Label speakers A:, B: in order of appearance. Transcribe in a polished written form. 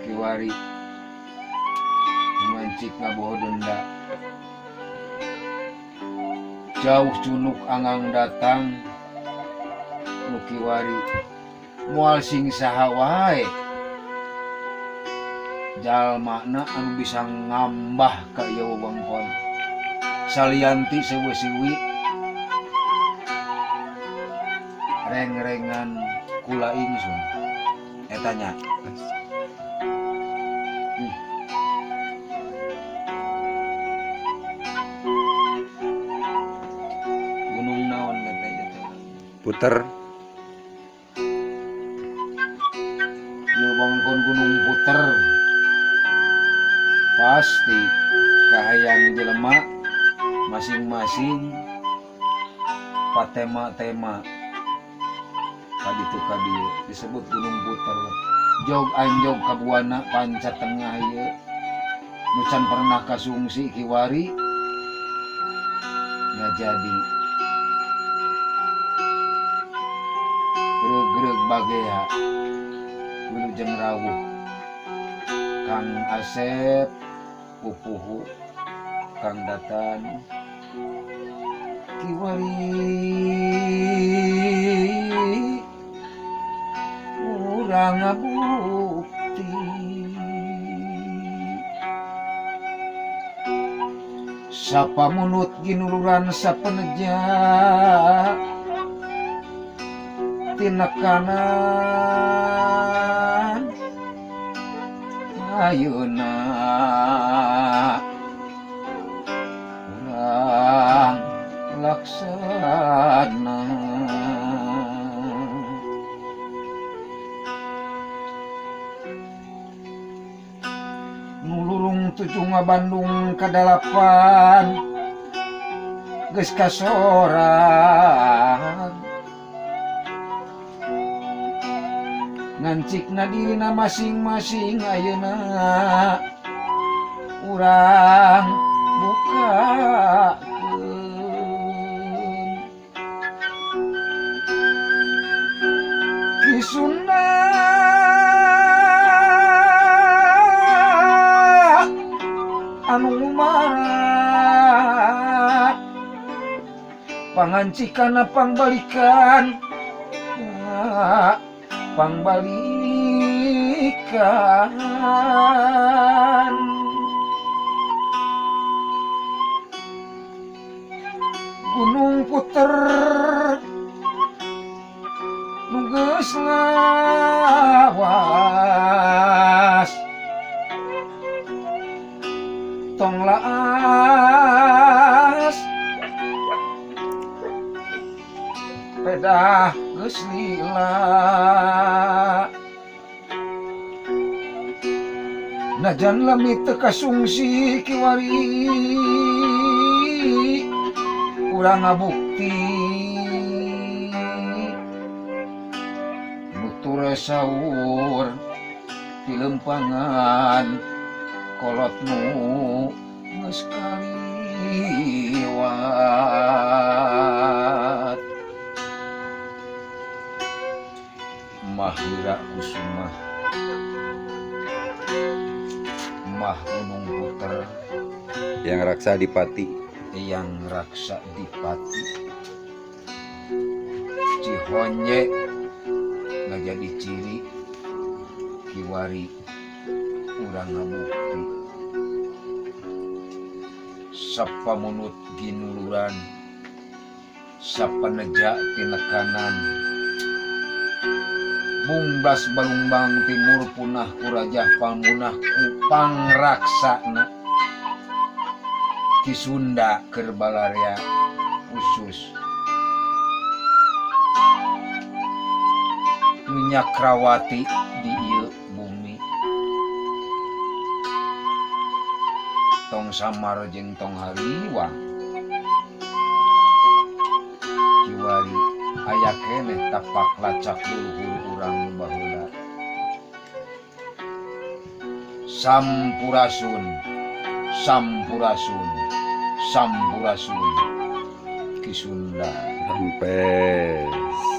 A: Kiwari ngancik ngaboho denda jauh cunuk angang datang nu kiwari moal sing saha wae jalmana anu bisa ngambah ka ieu wewengkon salianti sewe siwi reng-rengan kula ingsun eta nya. Gunung naon eta ieu teh?
B: Puter.
A: Ieu wewengkon Gunung Puter. Pasti kahayang jelema masing-masing patema-tema kaditu kadieu disebut Gunung Puter. Jog anjog ka buana panca tengah ieu nu can pernah kasungsi kiwari ngajadi reug-reug bagea wilujeng rawuh Kang Asep pupuhu Kang Datan kiwari urang ngabukti sapamunut ginuluran sapeneja tinekanan ayeuna urang laksana. Nulurung tujuh Bandung kadalapan geus kasorang ngancikna dirina masing-masing ayeuna urang bukakeun Ki Sunda anu ngumara pangancikana pangbalikan pangbalikan Gunung Puter nu geus lawas tong laas pedah geus lila najan lami teu kasungsi kiwari urang ngabukti nutur saur ti lempangan kolot nu geus kaliwat. Mahira Kusuma Mah Gunung Puter
B: Yang Raksa Dipati
A: Yang Raksa Dipati Cihonye ngajadi ciri kiwari urang ngabukti sapamunut ginuluran sapaneja tinekanan bungbas balungbang timur punah kurajah pamunah kupang raksana Ki Sunda keur balarea khusus nu nyakrawati di ieu bumi tong samar jeung tong hariwang kiwari aya keneh tapak lacak leluhur urang nu baheula sampurasun sampurasun sampurasun Ki Sunda.
B: Rampes.